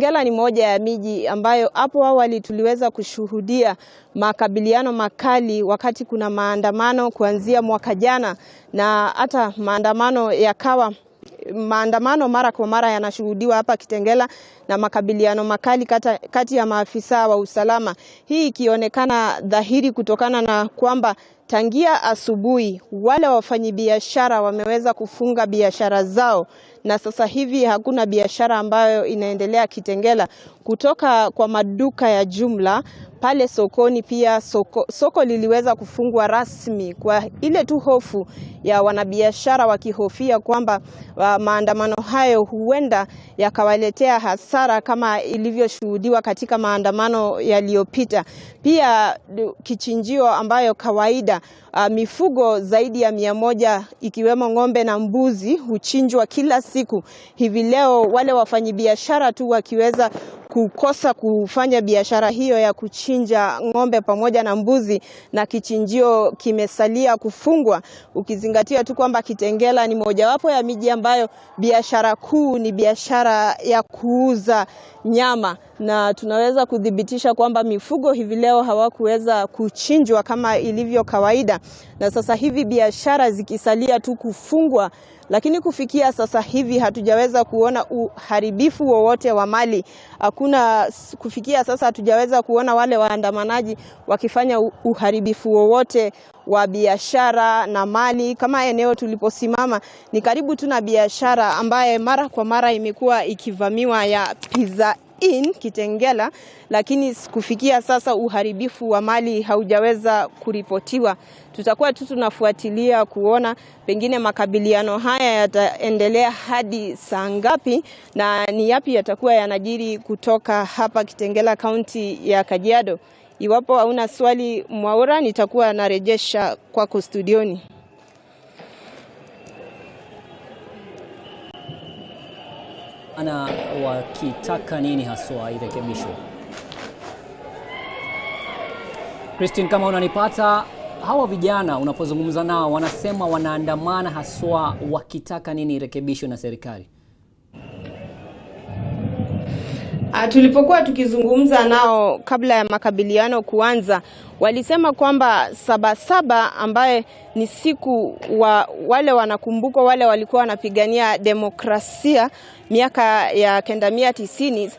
Kitengela ni moja ya miji ambayo hapo awali tuliweza kushuhudia makabiliano makali wakati kuna maandamano kuanzia mwaka jana, na hata maandamano yakawa maandamano mara kwa mara yanashuhudiwa hapa Kitengela na makabiliano makali kati ya maafisa wa usalama. Hii ikionekana dhahiri kutokana na kwamba tangia asubuhi wale wafanyibiashara wameweza kufunga biashara zao na sasa hivi hakuna biashara ambayo inaendelea Kitengela, kutoka kwa maduka ya jumla pale sokoni. Pia soko liliweza kufungwa rasmi kwa ile tu hofu ya wanabiashara wakihofia kwamba maandamano hayo huenda yakawaletea hasara kama ilivyoshuhudiwa katika maandamano yaliyopita. Pia kichinjio ambayo kawaida mifugo zaidi ya 100 ikiwemo ng'ombe na mbuzi huchinjwa kila siku. Hivi leo wale wafanyibiashara tu wakiweza kukosa kufanya biashara hiyo ya kuchinja ng'ombe pamoja na mbuzi, na kichinjio kimesalia kufungwa, ukizingatia tu kwamba Kitengela ni mojawapo ya miji ambayo biashara kuu ni biashara ya kuuza nyama, na tunaweza kuthibitisha kwamba mifugo hivi leo hawakuweza kuchinjwa kama ilivyo kawaida, na sasa hivi biashara zikisalia tu kufungwa. Lakini kufikia sasa hivi hatujaweza kuona uharibifu wowote wa mali. Hakuna, kufikia sasa hatujaweza kuona wale waandamanaji wakifanya uharibifu wowote wa biashara na mali. Kama eneo tuliposimama ni karibu tu na biashara ambaye mara kwa mara imekuwa ikivamiwa ya Pizza Inn Kitengela, lakini kufikia sasa uharibifu wa mali haujaweza kuripotiwa. Tutakuwa tu tunafuatilia kuona pengine makabiliano haya yataendelea hadi saa ngapi na ni yapi yatakuwa yanajiri kutoka hapa Kitengela, kaunti ya Kajiado. Iwapo hauna swali Mwaura, nitakuwa narejesha kwako studioni. Ana wakitaka nini haswa irekebishwe? Christine, kama unanipata, hawa vijana unapozungumza nao wanasema wanaandamana haswa wakitaka nini irekebishwe na serikali? Tulipokuwa tukizungumza nao kabla ya makabiliano kuanza, walisema kwamba Sabasaba ambaye ni siku wa wale wanakumbukwa wale walikuwa wanapigania demokrasia miaka ya 1990,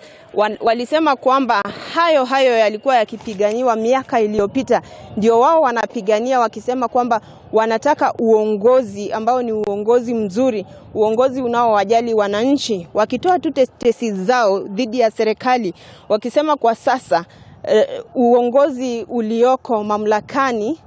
walisema kwamba hayo yalikuwa yakipiganiwa miaka iliyopita, ndio wao wanapigania, wakisema kwamba wanataka uongozi ambao ni uongozi mzuri, uongozi unaowajali wananchi, wakitoa tu tetesi zao dhidi ya serikali, wakisema kwa sasa uongozi ulioko mamlakani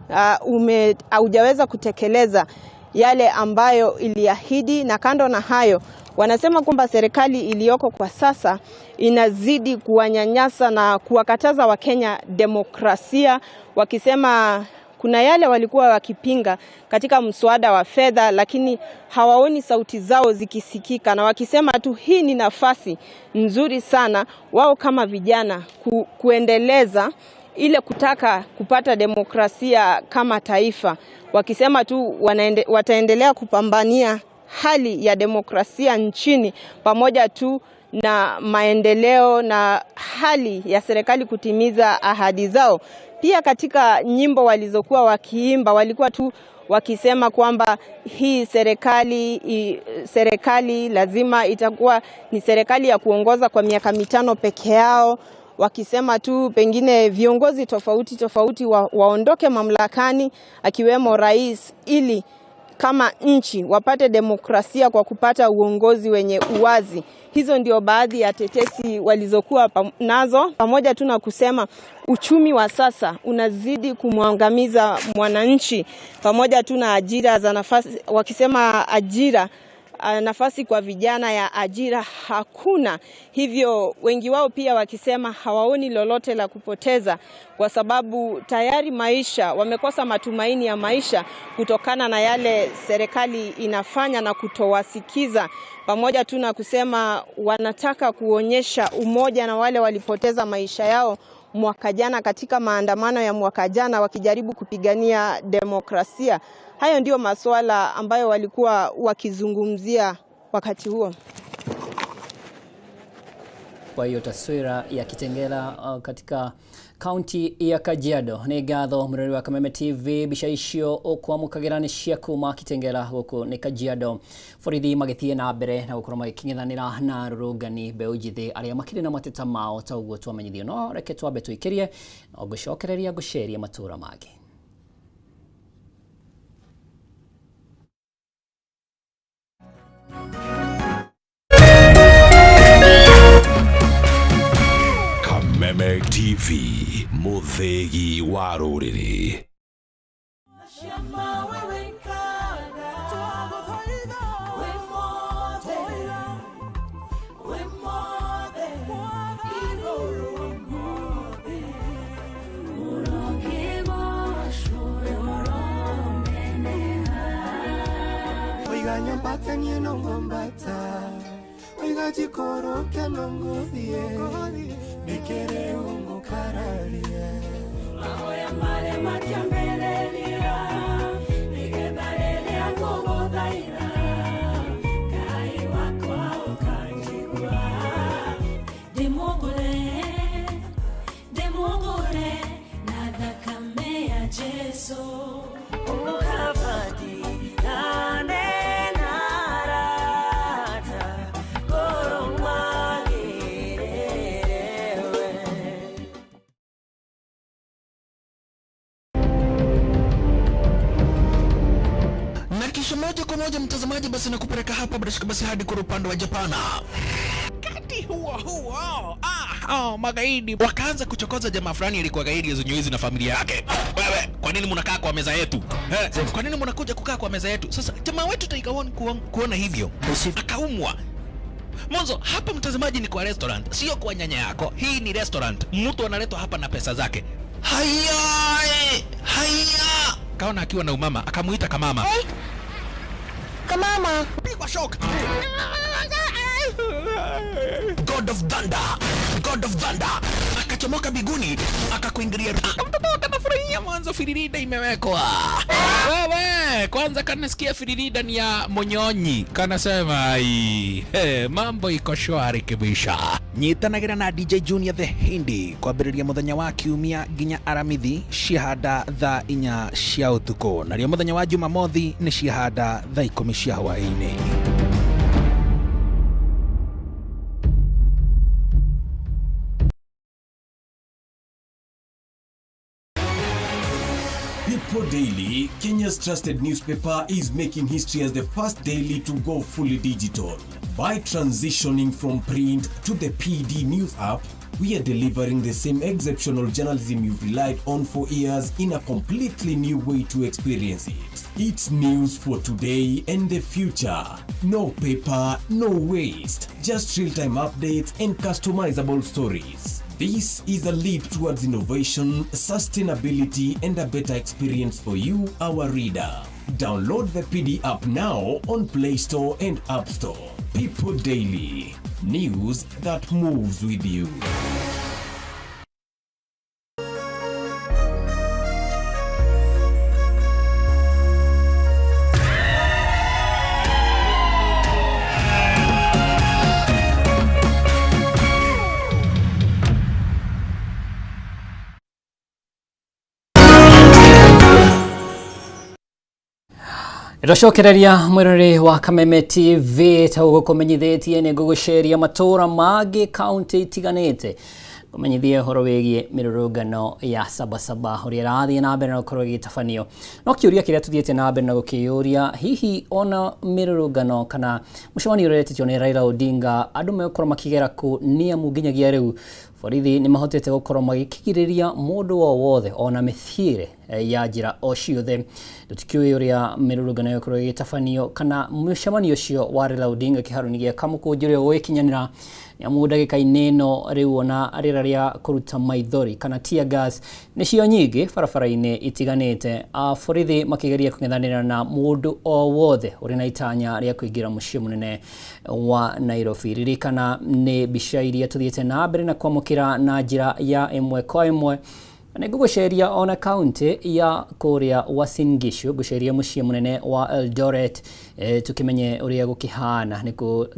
haujaweza kutekeleza yale ambayo iliahidi. Na kando na hayo, wanasema kwamba serikali iliyoko kwa sasa inazidi kuwanyanyasa na kuwakataza Wakenya demokrasia, wakisema kuna yale walikuwa wakipinga katika mswada wa fedha, lakini hawaoni sauti zao zikisikika, na wakisema tu hii ni nafasi nzuri sana wao kama vijana kuendeleza ile kutaka kupata demokrasia kama taifa, wakisema tu wataendelea kupambania hali ya demokrasia nchini pamoja tu na maendeleo na hali ya serikali kutimiza ahadi zao. Pia katika nyimbo walizokuwa wakiimba walikuwa tu wakisema kwamba hii serikali lazima itakuwa ni serikali ya kuongoza kwa miaka 5 peke yao, wakisema tu pengine viongozi tofauti tofauti waondoke mamlakani akiwemo rais, ili kama nchi wapate demokrasia kwa kupata uongozi wenye uwazi. Hizo ndio baadhi ya tetesi walizokuwa nazo, pamoja tu na kusema uchumi wa sasa unazidi kumwangamiza mwananchi, pamoja tu na ajira za nafasi, wakisema ajira nafasi kwa vijana ya ajira hakuna. Hivyo wengi wao pia wakisema hawaoni lolote la kupoteza kwa sababu tayari maisha wamekosa matumaini ya maisha kutokana na yale serikali inafanya na kutowasikiza, pamoja tu na kusema wanataka kuonyesha umoja na wale walipoteza maisha yao mwaka jana katika maandamano ya mwaka jana wakijaribu kupigania demokrasia. Hayo ndio masuala ambayo walikuwa wakizungumzia wakati huo. Kupa hiyo taswira ya Kitengela katika kaunti ya Kajiado. Nĩ ngatho mũrori wa Kameme TV, mbica icio ũkwamũkagĩra nĩ cia kuma Kitengela, gũkũ nĩ Kajiado. Borithi magĩthiĩ na mbere na gũkorwo magĩking'ethanĩra na arũrũngani mbeũ njĩthĩ arĩa makĩrĩ na mateta mao ta ũguo twamenyithio. No reke twambe tũikĩrie no ngũcokereria ngũceria matũra mangĩ. Kameme TV, mũthĩgi wa rũrĩrĩ. Oiga nyambata niĩ no ngwambata, oiga njikũrũke no ngũthiĩ, nĩkĩrĩ ũngũkararia. Mahoya marĩa matiambĩrĩria, nĩgetha rĩrĩa ngũgũthaitha, Ngai wakwa ũkanjigua. Ndĩmũgũre, ndĩmũgũre na thakame ya Jesu. Ũkabati nane na arata, kũrũmagĩrĩre we. Na kisha moja kwa moja, mtazamaji, basi nakupeleka hapa bila shaka basi hadi kwa upande wa Japana. Wakati huo huo, oh, magaidi wakaanza kuchokoza jamaa fulani alikuwa gaidi ya na familia yake. Wewe, kwa nini mnakaa kwa meza yetu? Eh, kwa nini mnakuja kukaa kwa meza yetu? Sasa jamaa wetu Tiger One kuona hivyo akaumwa. Mwanzo hapa, mtazamaji, ni kwa restaurant, sio kwa nyanya yako. Hii ni restaurant, mtu analetwa hapa na pesa zake. Haya, haya, kaona akiwa na umama, akamuita kamama. Kamama. Pigwa shock. God of Thunder, God of Thunder akachomoka biguni akakuingilia. Mtoto akanafurahia mwanzo, firirida imewekwa. Wewe kwanza kanasikia firirida ni ya monyonyi, kanasema ai, hey, mambo iko shwari kabisa. Nyitanagira na DJ Junior the Hindi kwambĩrĩria mũthenya wa kiumia nginya Aramithi ciahanda thaa 4 cia ũtukũ, narĩo mũthenya wa Jumamothi nĩ ciahanda thaa 10 cia hwaĩ-inĩ. People Daily, Kenya's trusted newspaper, is making history as the first daily to go fully digital. By transitioning from print to the PD News app, we are delivering the same exceptional journalism you've relied on for years in a completely new way to experience it. It's news for today and the future. No paper, no waste. Just real-time updates and customizable stories. This is a leap towards innovation, sustainability, and a better experience for you, our reader. Download the PD app now on Play Store and App Store. People Daily. News that moves with you. Twacokereria mwirore wa Kameme TV, ta ũguo kũmenyithĩtie nĩ ngũgũceria matũra mangĩ kaunti itiganĩte, kũmenyithie ũhoro wĩgiĩ mĩrũrũngano ya Sabasaba ũrĩa ĩrathiĩ na mbere na gũkorwo ĩgĩtabanio. No kĩũria kĩrĩa tũthiĩte na mbere na gũkĩyũria, hihi ona mĩrũrũngano kana mũcemanio ũrĩa ũretĩtio nĩ Raila Odinga, andũ megũkorwo makĩgera kũ? Nĩ amu nginyagia rĩu borithi nĩ mahotete gũkorwo magĩkĩgirĩrĩria mũndũ o wothe ona mĩthiĩre ya njĩra o ciothe. Tũtikĩũĩ ũrĩa mĩrũrũngano ĩgũkorwo ĩgĩtabanio kana mũcemanio ũcio wa Raila Odinga kĩharo-inĩ gĩa Kamũkũnji ũrĩa ũgĩkinyanĩra, nĩ amu ndagĩka-inĩ ĩno rĩu ona rĩera rĩa kũruta maithori kana tear gas nĩcio nyingĩ barabara-inĩ itiganĩte, borithi makĩgeria kũng'ethanĩra na mũndũ o wothe ũrĩ na itanya rĩa kũingĩra mũciĩ mũnene wa Nairobi. Ririkana nĩ mbica iria tũthiĩte na mbere na kwamũkĩra na njĩra ya ĩmwe kwa ĩmwe. Na nĩ ngũgũceria ona kaunti ya kũrĩa Uasin Gishu, ngũceria mũciĩ mũnene wa Eldoret, tũkĩmenye ũrĩa gũkĩhana. Nĩ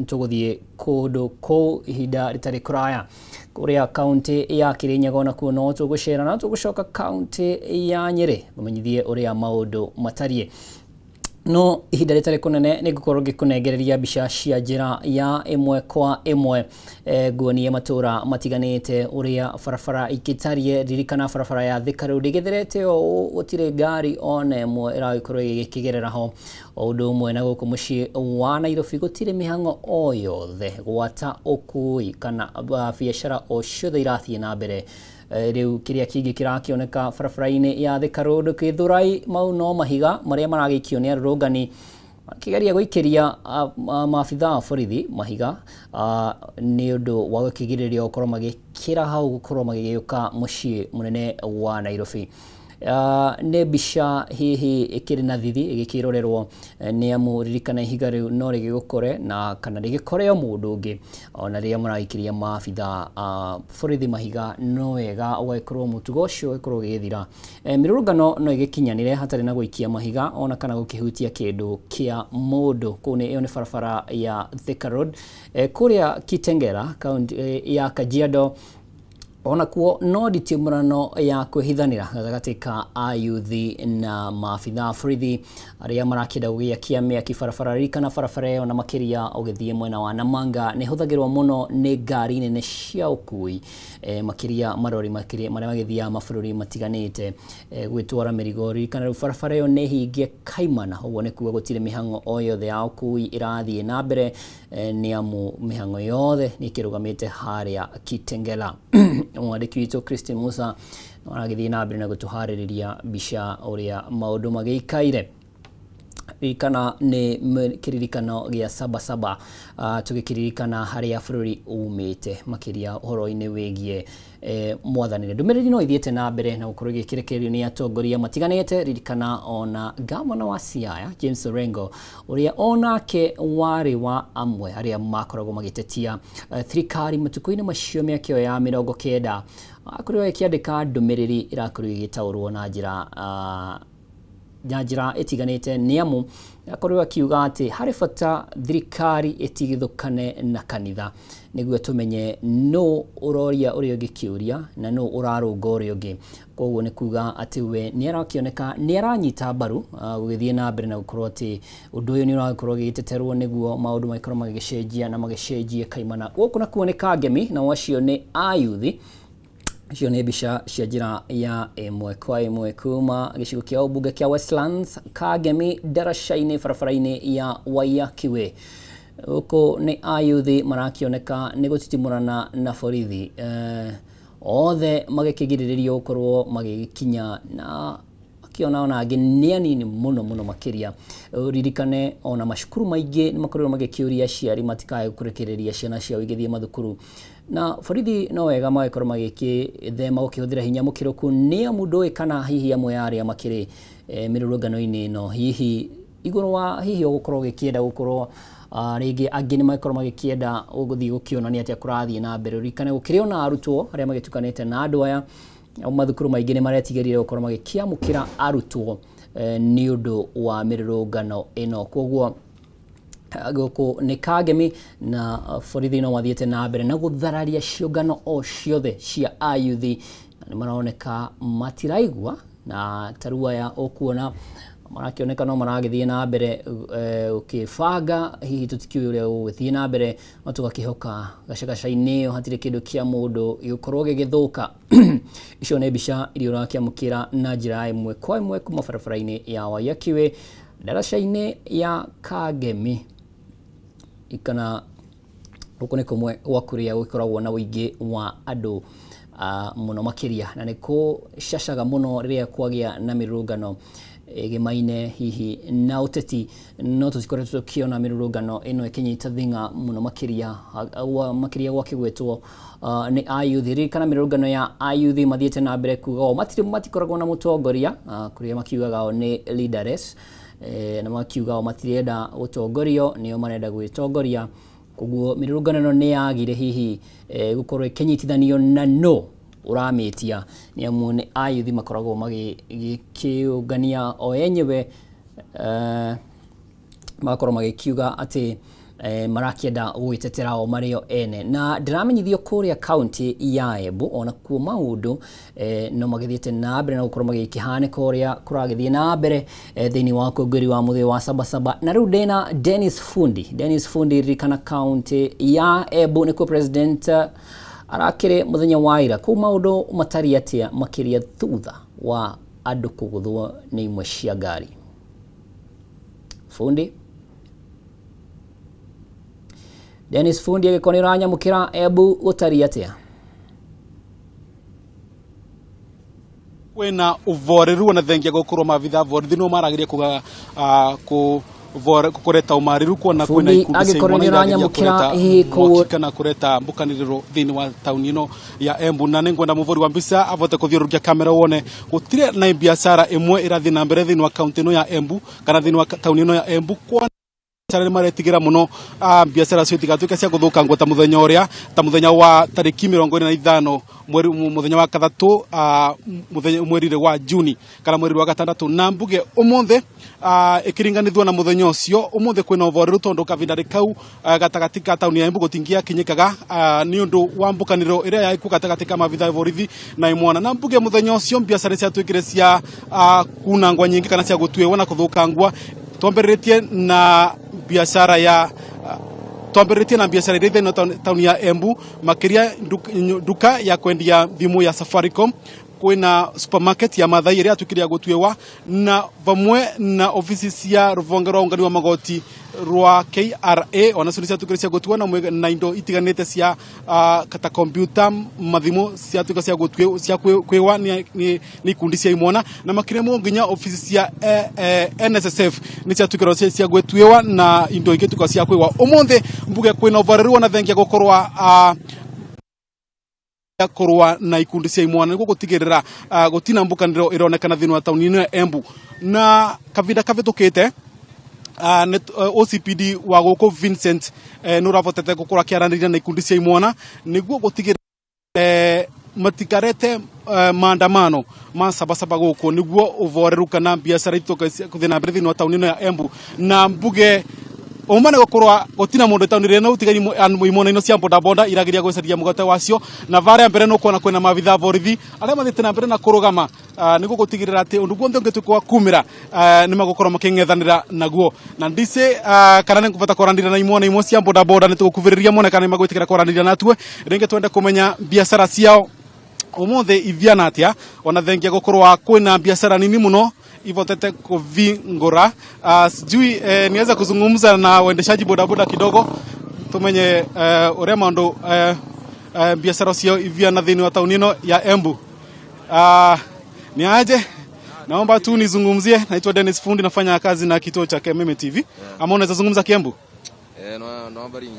tũgũthiĩ kũndũ kũu ihinda rĩtarĩ kũraya. Kũrĩa kaunti ya Kirinyaga onakuo no tũgũcera, na tũgũcoka kaunti ya Nyĩrĩ ngũmenyithie ũrĩa maũndũ matariĩ. No ihinda rĩtarĩ kũnene nĩ ngũkorwo ngĩkũnengereria mbica cia njĩra ya ĩmwe kwa ĩmwe, nguonie matũra matiganĩte ũrĩa barabara ikĩtariĩ. Ririkana barabara ya Thika Road ĩgĩtherete o ũũ, gũtirĩ ngari ona ĩmwe ĩragĩkorwo ĩgĩkĩgerera ho. O ũndũ ũmwe na gũkũ mũciĩ wa Nairobi gũtirĩ mĩhang'o o yothe gwata ũkui kana biacara o ciothe irathiĩ na mbere. Rĩu kĩrĩa kĩngĩ kĩrakĩoneka barabara-inĩ ya Thika Road Gĩthũrai, mau no mahiga marĩa maragĩikio nĩ arũrũngani makĩgeria gũikĩria maabitha a borithi mahiga nĩ ũndũ wa gũkĩgirĩrĩria gũkorwo magĩkĩra hau gũkorwo magĩgĩũka mũciĩ mũnene wa Nairobi. Nĩ mbica hihi ĩkĩrĩ na thithi ĩgĩkĩrorerwo, nĩ amu ririkana ihiga rĩu no rĩgĩgũkore na kana rĩgĩkore o mũndũ ũngĩ. Ona rĩrĩa mũragĩikĩria maabitha a borithi mahiga, no wega ũgagĩkorwo mũtugo ũcio ũgĩkorwo ũgĩgĩthira. Mĩrũrũngano no ĩgĩkinyanĩre hatarĩ na gũikia mahiga ona kana gũkĩhutia kĩndũ kĩa mũndũ. Kũu nĩ ĩyo nĩ barabara ya Thika Road. Kũrĩa Kitengela, kaunti ya Kajiado, onakuo no nditimũrano ya kwĩhithanĩra gatagatĩ ka ayuthi na maabitha a borithi arĩa marakĩenda gũgĩakia mĩaki barabara. Ririkana barabara ĩyo na makĩria ũgĩthiĩ mwena wa Namanga nĩ ĩhũthagĩrwo mũno nĩ ngari nene cia ũkui, makĩria marori marĩa magĩthiaga mabũrũri matiganĩte gwĩtwara mĩrigo. Ririkana rĩu barabara ĩyo nĩ hingie kaimana, ũguo nĩ kuga gũtirĩ mĩhang'o o yothe ya ũkui ĩrathiĩ na mbere, nĩ amu mĩhang'o yothe nĩ ĩkĩrũgamĩte harĩa Kitengela. Mwandĩki witũ Christine Musa aragĩthiĩ na mbere na gũtũharĩrĩria mbica ũrĩa maũndũ magĩikaire. Ririkana nĩ kĩririkano gĩa Sabasaba, tũgĩkĩririkana harĩa bũrũri umĩte makĩria ũhoro-inĩ wĩgiĩ mwathanĩre. Ndũmĩrĩri no ithiĩte na mbere na gũkorwo ĩgĩkĩrekererio nĩ atongoria matiganĩte. Ririkana ona gavana wa Siaya James Orengo, ũrĩa onake warĩ wa amwe arĩa makoragwo magĩtetia thirikari matukũ-inĩ macio mĩaka ĩyo ya 90, akorirwo agĩkĩandĩka ndũmĩrĩri ĩrakorirwo ĩgĩtaũrwo na njĩra ĩtiganĩte, nĩ amu akorirwo akiuga atĩ harĩ bata thirikari ĩtigithũkane na kanitha nĩguo tũmenye nũ ũroria ũrĩa ũngĩ kĩũria na nũ ũrarũnga ũrĩa ũngĩ. Koguo nĩ kuga atĩ we nĩ arakĩoneka nĩ aranyita mbaru gũgĩthiĩ na mbere na gũkorwo atĩ ũndũ ũyũ nĩ ũragĩkorwo ũgĩgĩteterwo nĩguo maũndũ magĩkorwo magĩgĩcenjia na magĩcenjie kaimana. Gũkũ nakuo nĩ Kangemi, nao acio nĩ ayuthi. Icio nĩ mbica cia njĩra ya ĩmwe kwa ĩmwe kuma gĩcigo kĩa ũmbunge kĩa Westlands, Kangemi, ndaraca-inĩ barabara-inĩ ya Waiyaki. Gũkũ nĩ ayuthi marakĩoneka nĩ gũtitimũrana na borithi, othe magĩkĩgirĩrĩrio gũkorwo magĩgĩkinya na akĩona ona angĩ nĩ anini mũno mũno makĩria. Ririkane ona macukuru maingĩ nĩ makorirwo magĩkĩũria aciari matikae kũrekereria ciana ciao igĩthiĩ mathukuru, na borithi no wega magĩkorwo magĩkĩthema gũkĩhũthĩra hinya mũkĩrũku, nĩ amu ndũĩ kana hihi amwe a arĩa makĩrĩ mĩrũrũngano-inĩ ĩno hihi igũrũ wa hihi ũgũkorwo ũgĩkĩenda gũkorwo rĩngĩ angĩ nĩ magĩkorwo magĩkĩenda gũthiĩ gũkĩona nĩ atĩa kũrathiĩ na mbere. Ririkane gũkĩrĩ ona arutwo arĩa magĩtukanĩte na andũ aya. Mathukuru maingĩ nĩ maretigĩrire gũkorwo magĩkĩamũkĩra arutwo nĩ ũndũ wa mĩrũrũngano ĩno. Koguo gũkũ nĩ Kangemi na borithi no mathiĩte na mbere na gũthararia ciũngano o ciothe cia ayuthi, na nĩ maroneka matiraigua, na ta rĩu aya ũkuona marakĩoneka no maragĩthiĩ na mbere gũkĩbanga, hihi tũtikĩũĩ ũrĩa gũgũthiĩ na mbere, no tũgakĩhoka gacagaca-inĩ ĩyo hatirĩ kĩndũ kĩa mũndũ gĩgũkorwo gĩgĩthũka. Icio nĩ mbica iria ũrakĩamũkĩra na njĩra ĩmwe kwa ĩmwe kuma barabara-inĩ ya Waiyaki ndaraca-inĩ ya Kangemi, kana gũkũ nĩ kũmwe gwa kũrĩa gũkoragwo na ũingĩ wa andũ mũno makĩria, na nĩ kũcacaga mũno rĩrĩa kwagĩa na mĩrũrũngano ĩgĩmaine hihi na ũteti, no tũtikoretwo tũkĩona mĩrũrũngano ĩno ĩkĩnyita thing'a mũno makĩria, makĩria gwakĩgwetwo nĩ ayuthi. Ririkana mĩrũrũngano ya ayuthi mathiĩte na mbere kuga o matirĩ matikoragwo na mũtongoria, kũrĩa makiugaga o nĩ leaderless, na makiuga o matirenda gũtongorio, nĩo marenda gwĩtongoria. Koguo mĩrũrũngano ĩno nĩ yagire hihi gũkorwo ĩkĩnyitithanio na no. Ũramĩtia nĩ amu nĩ ayuthi makoragwo magĩkĩũngania o enyewe, magakorwo magĩkiuga atĩ marakĩenda gwĩtetera o marĩ o ene. Na ndĩramenyithio kũrĩa kaunti ya Embu ona kuo maũndũ no magĩthiĩte na mbere na gũkorwo magĩkĩhanĩka ũrĩa kũragĩthiĩ na mbere thĩinĩ wa ũkũngũĩri wa mũthĩ wa Sabasaba. Na rĩu ndĩna Dennis Fundi. Dennis Fundi, ririkana kaunti ya Embu nĩkuo president arakĩrĩ mũthenya wa ira. Kũu maũndũ matariĩ atĩa makĩria thutha wa andũ kũgũthwo nĩ imwe cia ngari? Fundi, Dennis Fundi, agĩkorwo nĩ ũranyamũkĩra, Embu gũtariĩ atĩa? Kwina uvoreru ona thengia gukorwo maabitha borithi no marageria kuga ku kureta umariru kuona kwina ikundi cia angĩkorwo nĩ ũranyamũkĩra hihi mwaki kana kureta mbukaniriro thiini wa tauni ino ya Embu. Na nĩngwenda mũbũri wa mbica avote kuthiũrũrũkia kamera wone gutire na biacara imwe irathi na mbere thiini wa kaunti ino ya Embu kana thiini wa tauni ino ya Embu, kwa biacara nĩ maretigĩra mũno biacara cio itigatuĩke cia gũthũkangwo ta mũthenya ũrĩa ta mũthenya wa tarĩki 45 mweri mũthenya wa kathatũ, mũthenya mweri wa Juni kana mweri wa gatandatũ. Na mbuge ũmũthĩ ĩkĩringanithio na mũthenya ũcio, ũmũthĩ kwĩna ũvoreru tondũ kavinda kau gatagatĩ ka tauni ya Embu gũtingĩakinyĩkaga nĩ ũndũ wa mbũkanĩro ĩrĩa yarĩ gatagatĩ ka maabitha a borithi na imwana. Na mbuge mũthenya ũcio biacara ciatuĩkire cia kunangwa nyingĩ kana cia gũtuĩwa na gũthũkangwa. Twambĩrĩrĩtie na biacara iria thĩinĩ tauni ya Embu, makĩria nduka ya kwendia thimũ ya Safaricom, kwĩna supermarket ya Mathai ĩrĩa yatuĩkire ya gũtuĩwa, na vamwe na ofici cia rũhonge rwa ũngani wa magoti rwa KRA, onacio nĩ ciatuĩkire cia gũtuo na indo itiganĩte cia ta kompiuta, mathimũ ciatuĩka cia gũtuĩwa cia kwĩwa nĩ ikundi cia imwana. Na makĩria mũno nginya ofici cia NSSF nĩ ciatuĩkire cia gwĩtuĩwa na indo ingĩ tuĩka cia kwĩwa. Ũmũthĩ mbuge kwĩna ũvoreru ona thengia gũkorwa kurwa na ikundi cia imwana nĩguo gũtigĩrĩra gũtina mbukanĩro ĩronekana thĩinĩ wa tauni ĩno ya Embu. Na kavinda kavĩtũkĩte OCPD wa gũkũ Vincent nĩ ũravotete gũkorwo akĩaranĩria na ikundi cia imwana nĩguo gũtigĩrĩra matikarete maandamano ma Sabasaba gũkũ nĩguo ũvoreru kana biacara ituĩke gũthiĩ na mbere thĩinĩ wa tauni ĩno ya Embu. Na mbuge uma nĩ gũkorwo gũtina mũndũ tauni rĩrĩa no ũtigani imwana ino cia bodaboda irageria gwĩcaria mũgate wacio. Na varia mbere nĩ ũkuona kwĩna maabitha borithi arĩa mathiĩte na mbere na kũrũgama nĩguo gũtigĩrĩra atĩ ũndũ guothe ũngĩtuĩka wa kumĩra nĩ magũkorwo makĩng'ethanĩra naguo. Na ndicĩ kana nĩ ngũbata kwaranĩria na imwana imwe cia bodaboda, nĩ tũgũkuvĩrĩria mone kana nĩ magwĩtĩkĩra kwaranĩria natue rĩngĩ twende kũmenya biacara ciao ũmũthĩ ithiana atĩa, ona thengia gũkorwo kwĩna biacara nini mũno ivotete kuvingura. Sijui niweza kuzungumza na waendeshaji bodaboda kidogo tumenye uria maundu biacara cio iviana thĩinĩ wa tauni ĩno ya Embu. Ni aje? Naomba tu nizungumzie. Naitwa Dennis Fundi, nafanya kazi na kituo cha Kameme TV. Ama unaweza zungumza Kiembu?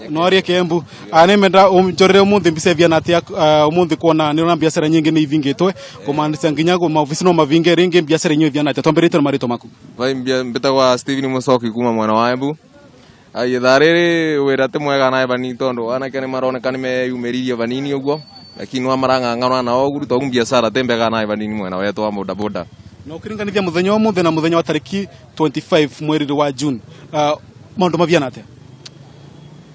No arie Kiembu. Nemenda unjorere umuthi mbica iviana atia umuthi kuona nĩrona biacara nyingĩ nĩ ivingĩtwe kũmaanisha nginya maobici no mavinge rĩngĩ, biacara inyuĩ iviana atia? Twambĩrĩte na marĩtwa maku. Vai mbĩtagwa Steven Musoki kuma mwena wa Embu. Ithaa rĩrĩ wĩra ti mwega nae vanini tondu anake nĩ maroneka nĩ meyumĩririe vanini ũguo, lakini no marang'ang'ana nao ũguo tondu biacara ti mbega nae vanini mwena wetu wa bodaboda. Na ũkĩringanithia mũthenya wa ũmũthĩ na mũthenya wa tarĩki 25 mweri wa June, maũndũ maviana atĩa?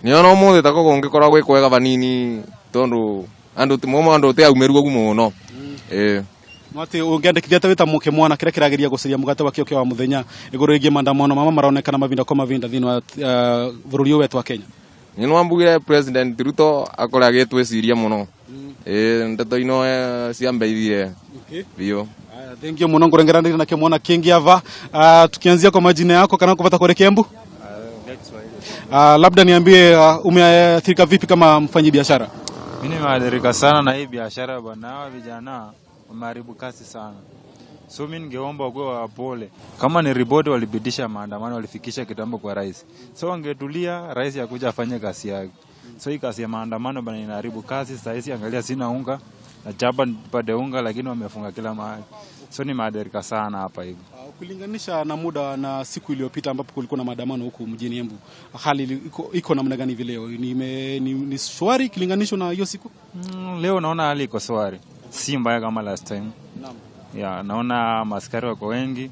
Nĩona ũmũthĩ tako kũngĩkorwo gwĩ kwega vanini tondu andu momo andu ti aumĩru ũguo mũno. No atĩ ũngĩandĩkithia ta wĩta mũkĩmwana kĩrĩa kĩrageria gũcaria mũgate wakĩo kĩa wa mũthenya igũrũ rĩgiĩ maandamano mama maronekana mavinda kwa mavinda thĩinĩ wa bũrũri ũyũ wetu wa Kenya. Nĩ nwambugire President Ruto akore agĩtwĩciria mũno. Ndeto ino ciambeithire biũ. Thank you mũno ngũrengeranĩria na kĩmwana kĩngĩ ava. Tukianzia kwa majina yako kana kupata kore Kiembu? Labda niambie umeathirika vipi kama mfanyi biashara? Mimi nimeathirika sana na hii biashara bwana, hawa vijana wameharibu kasi sana. So mimi ningeomba wakuwe wapole. Kama ni ripoti walipitisha maandamano, walifikisha kitambo kwa rais. So wangetulia, rais akuja afanye kazi yake. So hii kazi ya maandamano bana inaharibu kazi. Sasa hizi angalia sina unga na chapa nipate unga, lakini wamefunga kila mahali. So ni maathirika sana hapa hivi. Ukilinganisha na muda na siku iliyopita ambapo kulikuwa na maandamano huku mjini Embu, hali iko namna gani hivi leo? Ni shwari ikilinganishwa na hiyo siku? Leo naona hali iko shwari. si mbaya kama last time. Ya, naona maskari wako wengi,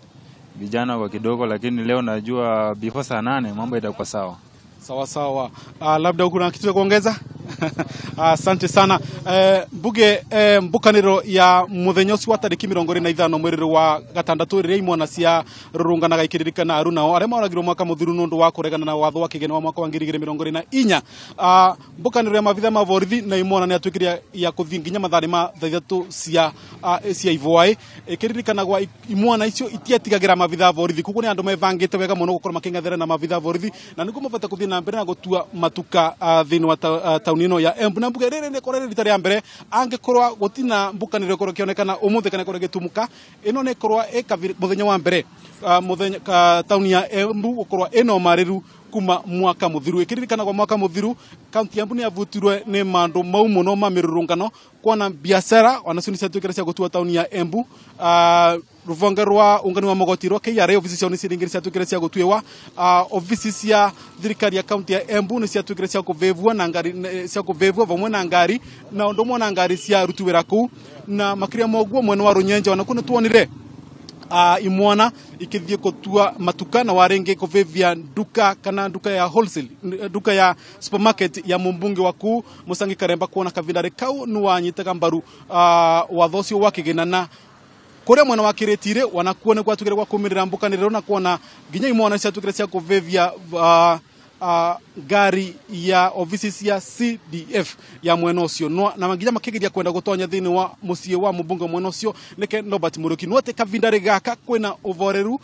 vijana wako kidogo, lakini leo najua before saa 8 mambo itakuwa sawa. Sawa sawa. Labda kuna kitu cha kuongeza? Asante sana. Mbuge mbukaniro ya muthenya ucio wa tariki 25 mweri wa gatandatu riria imwana cia rurunganaga ikiririkana arunao aria maragirwo mwaka muthiru nundu wa kuregana na watho wa kigeni wa mwaka wa 2024. Mbukaniro ya mabitha ma borithi na imwana ni atuikire ya kuthii nginya mathari ma thaa ithatũ cia ivwaĩ, ikiririkanagwa imwana icio itiatigagira mabitha a borithi, koguo ni andu mebangite wega muno gukorwo making'ethera na mabitha a borithi, na niguo mabata kuthii na mbere na gutua matuka thiini wa tauni ino ya Embu. Na mbuge riri ni korwo rita ria mbere angikorwo gutina mbukaniro ikorwo ikionekana umuthi kana ikorwo igitumuka, ino ni ikorwo muthenya wa mbere muthenya tauni ya Embu gukorwo ina umariru kuma mwaka muthiru. Ikiririkanagwa mwaka muthiru kaunti ya Embu ni yavutirwe ni mandu mau muno ma mirurungano, kuona biacara onacio ni ciatuikire cia gutua tauni ya Embu. Ruvonge rwa ungani wa mogoti rwa KRA ofisi ciao ni ciringire ciatuikire cia gutuiwa. Ofisi cia thirikari ya kaunti ya Embu ni ciatuikire cia kuvivua na ngari, cia kuvivua vamwe na ngari na undu umwe na ngari cia aruti wira kuu, na makiria moguo mwena wa Runyenje ona kuu nituonire imwana ikithie kutua matuka na waringi kuvivia nduka kana nduka ya wholesale, nduka ya supermarket ya mumbunge waku Musangi Karemba, kuona kavindari kau ni wanyitaga mbaru watho ucio wa kigina. Na kuria mwena wa Kiritiri wanakuo ni gwatukire gwa kumirira mbukaniriro na kuona nginya imwana ciatukire cia kuvivia ngari ya ofisi cia CDF ya mwena ucio, na nginya makigeria kwenda gutonya thiini wa mucii wa mumbunge mwena ucio nike Norbert Muriuki. No ati kavindari gaka kwina uvoreru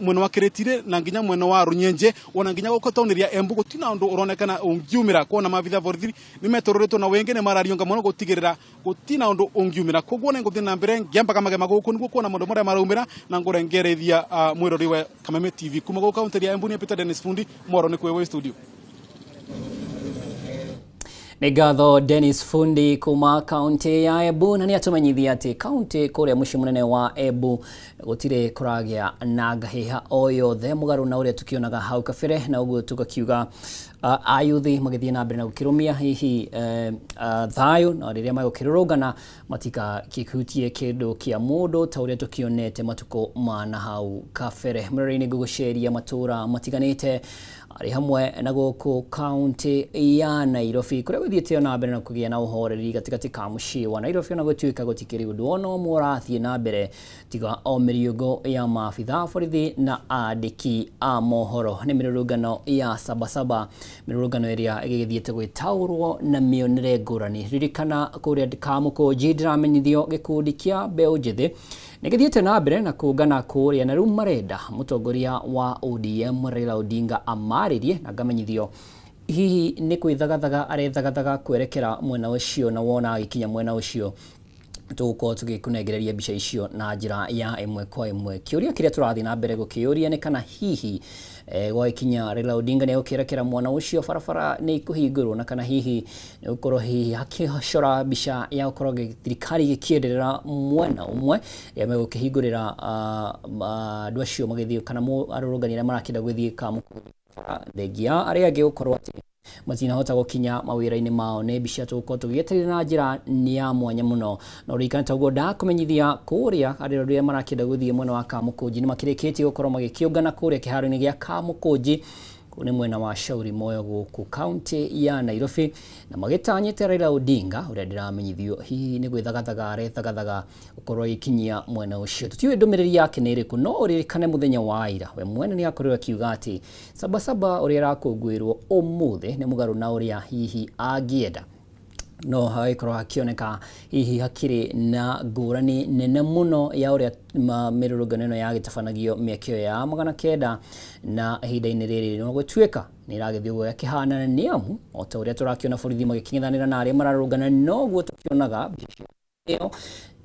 mwena wa Kiritiri na nginya mwena wa Runyenje, ona nginya guko tauni ya Embu gutina undu uronekana ungiumira, kuona mabitha borithi ni metururitwo na wengi ni mararionga muno gutigirira gutina undu ungiumira. Koguo ni nguthii na mbere ngiambaga magema guku niguo kuona maundu maria maraumira na ngurengerethia mwirori wa Kameme TV kuma guku kaunti ya Embu. Ni Peter Dennis Fundi mwaro ni kwewe studio. Nĩ ngatho Dennis Fundi kuma kaunti ya Embu, na nĩ atũmenyithia atĩ kaunti kũrĩa mũciĩ mũnene wa Embu gũtirĩ kũragĩa na ngahĩha o yothe mũgarũ na ũrĩa tũkĩonaga hau kabere, na ũguo tũgakiuga ayuthi magĩthiĩ na mbere na gũkĩrũmia hihi thayũ, na rĩrĩa megũkĩrũrũngana matikakĩhutie kĩndũ kĩa mũndũ ta ũrĩa tũkĩonete matukũ ma na hau kabere. Mwĩrore-inĩ ngũgũceria matũra matiganĩte arĩ hamwe na gũkũ kaunti ya Nairobi kũrĩa gũthiĩte na mbere na kũgĩa na ũhoreri gatagatĩ ka mũciĩ wa Nairobi, ona gũtuĩka gũtikĩrĩ ũndũ ona ũmwe ũrathiĩ na mbere tiga o mĩriũngũ ya maabitha borithi na andĩki a mohoro. Nĩ mĩrũrũngano ya Sabasaba, mĩrũrũngano ĩrĩa ĩgĩgĩthiĩte gwĩtaũrwo na mĩonere ngũrani. Ririkana kũrĩa Kamũkũnji ndĩramenyithio gĩkundi kĩa mbeũ njĩthĩ nĩ gĩthiĩte na mbere na kũngana kũrĩa, na rĩu marenda mũtongoria wa ODM Raila Odinga amarĩrie, na ngamenyithio hihi nĩ kwĩthagathaga arethagathaga kwerekera mwena ũcio, na wona agĩkinya mwena ũcio tũgũkorwo tũgĩkũnengereria mbica icio na njĩra ya ĩmwe kwa ĩmwe. Kĩũria kĩrĩa tũrathiĩ na mbere gũkĩũria nĩ kana hihi gwagĩkinya Raila Odinga nĩ egũkĩerekera mwena ũcio barabara nĩ ikũhingũrwo, na kana hihi nĩ gũkorwo hihi hakĩcora mbica ya gũkorwo thirikari ĩgĩkĩenderera mwena ũmwe rĩrĩa megũkĩhingũrĩra andũ acio magĩthiĩ kana arũrũngani arĩa marakĩenda gũthiĩ Kamũkũnji, thengia arĩa angĩ gũkorwo atĩ matinahota gũkinya mawĩra-inĩ mao. Nĩ mbica tũgũkorwo tũgĩeterera na njĩra nĩ ya mwanya mũno, na ũririkane ta ũguo ndakũmenyithia kũrĩa arĩa arĩa marakĩenda gũthiĩ mwena wa Kamũkũnji nĩ makĩrĩkĩtie gũkorwo magĩkĩũngana kũrĩa kĩharo-inĩ gĩa Kamũkũnji, kũu nĩ mwena wa Shauri Moyo gũkũ kaunti ya Nairobi, na magĩtanyĩte Raila Odinga ũrĩa ndĩramenyithio hihi nĩ gwĩthagathaga arethagathaga gũkorwo agĩkinyia mwena ũcio. Tũtiũĩ ndũmĩrĩri yake nĩ ĩrĩkũ, no ũririkane mũthenya wa ira we mwene nĩ akorirwo akiuga atĩ Sabasaba ũrĩa ĩrakũngũĩrwo ũmũthĩ nĩ mũgarũ na ũrĩa hihi angĩenda, no hagĩkorwo hakĩoneka hihi hakĩrĩ na ngũrani nene mũno ya ũrĩa mĩrũrũngano ĩno yagĩtabanagio mĩaka ĩyo ya 900 na ihinda-inĩ rĩrĩ, no gũtuĩka nĩ ĩragĩthiĩ ũguo gakĩhana, nĩ amu o ta ũrĩa tũrakĩona borithi magĩkĩng'ethanĩra na arĩa mararũrũngana, noguo tũkĩonaga mbica ĩyo,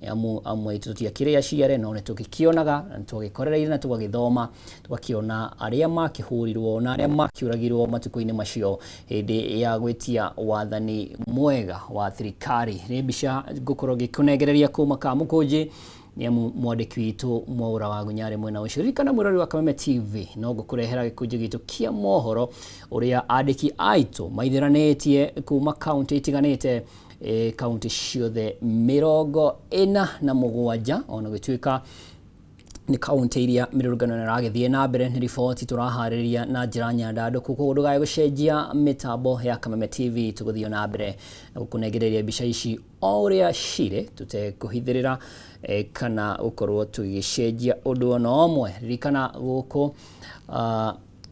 nĩ amu amwe aitũ tũtiakĩrĩ aciare, no nĩ tũgĩkĩonaga na nĩtwagĩkorereire na tũgagĩthoma tũgakĩona arĩa makĩhũrirwo na arĩa makĩũragirwo matukũ-inĩ macio hĩndĩ ya gwĩtia wathani mwega wa thirikari. Nĩ mbica ngũkorwo ngĩkũnengereria kuma Kamũkũnji, nĩ amu mwandĩki witũ Mwaũra wa Gunyarĩ mwena ũcio. Ririkana mwĩrori wa Kameme TV no ngũkũrehera gĩkunji gitũ kĩa mohoro ũrĩa andĩki aitũ maithĩranĩtie kuma kaunti itiganĩte. Kaunti ciothe 47, ona gũtuĩka nĩ kaunti iria mĩrũrũngano ĩno ĩragĩthiĩ na mbere. Nĩ riboti tũraharĩria na njĩra nyandandũku, koguo ndũkae gũcenjia mĩtambo ya Kameme TV. Tũgũthiĩ na mbere na gũkũnengereria mbica ici o ũrĩa cirĩ, tũtekũhithĩrĩra kana gũkorwo tũgĩcenjia ũndũ ona ũmwe. Ririkana gũkũ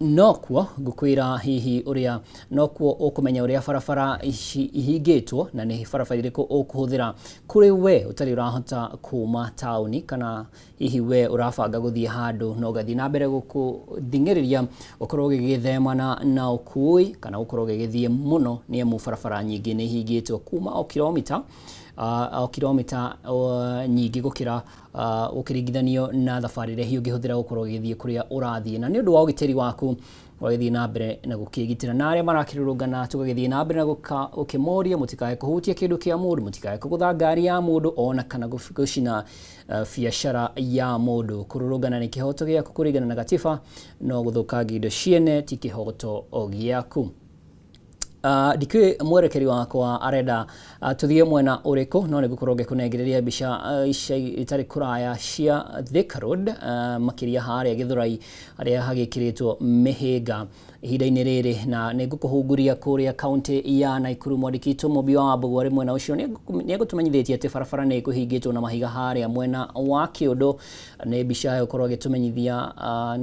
nokuo ngũkwĩra hihi ũrĩa nokuo ũkũmenya ũrĩa barabara ici ihingĩtwo na nĩ barabara irĩkũ ũkũhũthĩra kũrĩ we ũtarĩ ũrahota kuma taũni, kana hihi we ũrabanga gũthiĩ handũ no ũgathiĩ na mbere gũkũthing'ĩrĩria ũkorwo ũgĩgĩthemana na ũkui kana gũkorwo ũgĩgĩthiĩ mũno, nĩ amu barabara nyingĩ nĩ ihingĩtwo kuma o kilomita nyingĩ gũkĩra ũkĩringithanio na thabarĩ ĩrĩa hihi ũngĩhũthĩra gũkorwo ũgĩthiĩ kũrĩa ũrathiĩ. Na nĩ ũndũ wa ũgitĩri waku, ũgagĩthiĩ na mbere na gũkĩgitĩra. Na arĩa marakĩrũrũngana, tũgagĩthiĩ na mbere na gũkĩmoria mũtikae kũhutia kĩndũ kĩa mũndũ, mũtikae kũgũtha ngari ya mũndũ, ona kana gũcina biacara ya mũndũ. Kũrũrũngana nĩ kĩhoto gĩaku kũringana na gatiba, no gũthũkangia indo ciene ti kĩhoto gĩaku. Ndikĩũĩ mwerekeri wakwa arenda tũthiĩ mwena ũrĩkũ, no nĩ ngũkorwo ngĩkũnengereria mbica ica itarĩ kũraya cia Thika Road, makĩria harĩa Gĩthũrai harĩa hagĩkĩrĩtwo mĩhĩnga ihinda-inĩ rĩrĩ. Na nĩ ngũkũhunguria kũrĩa kaunti ya Naikuru. Mwandĩki witũ Mũmbi wa Wambũgũ arĩ mwena ũcio nĩ egũtũmenyithĩtie atĩ barabara nĩ ĩkũhingĩtwo na mahiga harĩa mwena wa Kĩũndũ. Nĩ mbica ĩgũkorwo ĩgĩtũmenyithia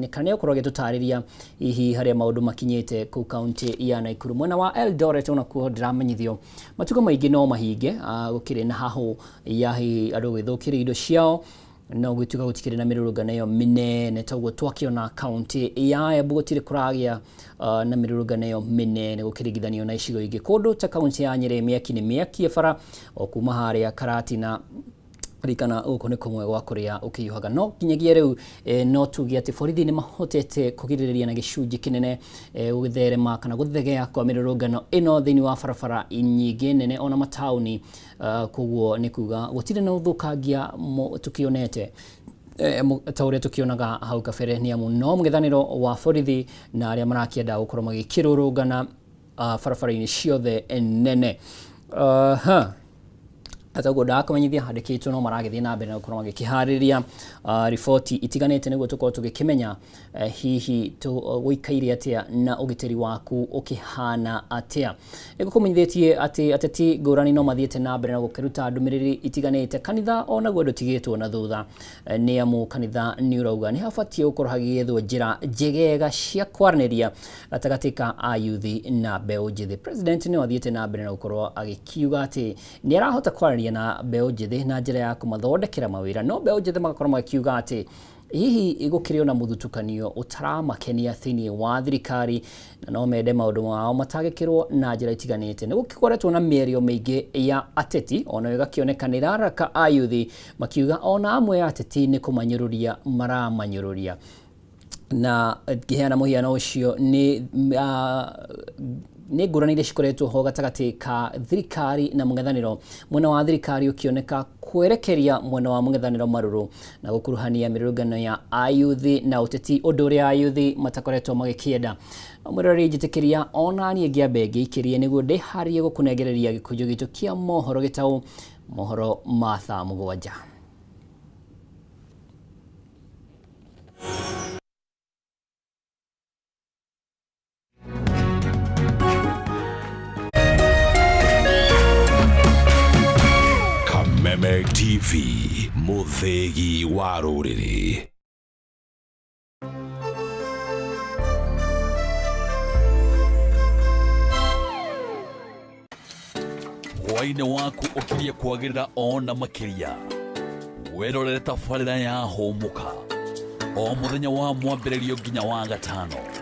kana nĩ egũkorwo agĩtũtarĩria hihi harĩa maũndũ makinyĩte kũu kaunti ya Naikuru. Mwena wa Eldoret onakuo ndĩramenyithio matukũ maingĩ no mahinge, gũkĩrĩ na hahũ ya hihi andũ gwĩthũkĩria indo ciao, no gwĩtuĩka gũtikĩrĩ na mĩrũrũngano ĩyo mĩnene toguo twakĩona kaunti ya Embu. Gũtirĩ kũragĩa na mĩrũrũngano ĩyo mĩnene gũkĩringithanio na icigo ingĩ kũndũ ta kaunti ya Nyĩrĩ. Mĩaki nĩ mĩakie bara o kuma harĩa Karatina. Ririkana gũkũ nĩ kũmwe gwa kũrĩa ũkĩhiũhaga, no nginyagia rĩu no tuge atĩ borithi nĩ mahotete kũgirĩrĩria na gĩcunjĩ kĩnene gũgĩtherema kana gũthegea kwa mĩrũrũngano ĩno thĩinĩ wa barabara nyingĩ nene ona mataũni. Koguo nĩ kuga gũtirĩ na ũthũkangia tũkĩonete ta ũrĩa tũkĩonaga hau kabere, nĩ amu no mũng'ethanĩro wa borithi na arĩa marakĩenda gũkorwo magĩkĩrũrũngana barabara-inĩ ciothe nene. Ataguo ndakũmenyithia handĩkĩtwo no maragĩthiĩ na mbere na gũkorwo magĩkĩharĩria riboti itiganĩte nĩguo tũkorwo tũgĩkĩmenya hihi gũikaire atĩa na ũgitĩri waku ũkĩhana atĩa. Nĩngũkũmenyithĩtie atĩ ateti ngũrani no mathiĩte na mbere na gũkĩruta ndũmĩrĩri itiganĩte. Kanitha onaguo ndũtigĩtwo na thutha, nĩ amu kanitha nĩ ũrauga nĩ habatiĩ gũkorwo hagĩgĩethwo njĩra njegega cia kwaranĩria gatagatĩ ka ayuthi na mbeũ njĩthĩ. President no athiĩte na mbere na gũkorwo agĩkiuga atĩ nĩ arahota kwaranĩria na mbeũ njĩthĩ na njĩra ya kũmathondekera mawĩra, no mbeũ njĩthĩ magakorwo makiuga atĩ hihi gũkĩrĩ ona mũthutũkanio ũtaramakenia thĩinĩ wa thirikari, na no mende maũndũ mao matangĩkĩrwo na njĩra itiganĩte. Nĩ gũgĩkoretwo na mĩario mĩingĩ ya ateti, ona ĩgakĩoneka nĩ ĩraraka ayuthi, makiuga ona amwe a ateti nĩ kũmanyũrũria maramanyũrũria. Na ngĩheana mũhiano ũcio nĩ ngũrani iria cikoretwo ho gatagatĩ ka thirikari na mũng'ethanĩro, mwena wa thirikari ũkĩoneka kwerekeria mwena wa mũng'ethanĩro marũrũ na gũkuruhania mĩrũrũngano ya ayuthi na ũteti, ũndũ ũrĩa ayuthi matakoretwo magĩkĩenda. Mwĩroreri, njĩtĩkĩria ona niĩ ngĩambe ngĩikĩrie nĩguo ndĩharĩrie gũkũnengereria gĩkũnjo gitũ kĩa mohoro gĩtaũ mohoro ma thaa 7. Kameme TV, mũthĩgi wa rũrĩrĩ. Hwaĩ-inĩ waku ũkirie kwagĩrĩra ona makĩria, wĩrorere tabarĩra ya Hũmũka o mũthenya wa Mwambĩrĩrio nginya wa Gatano.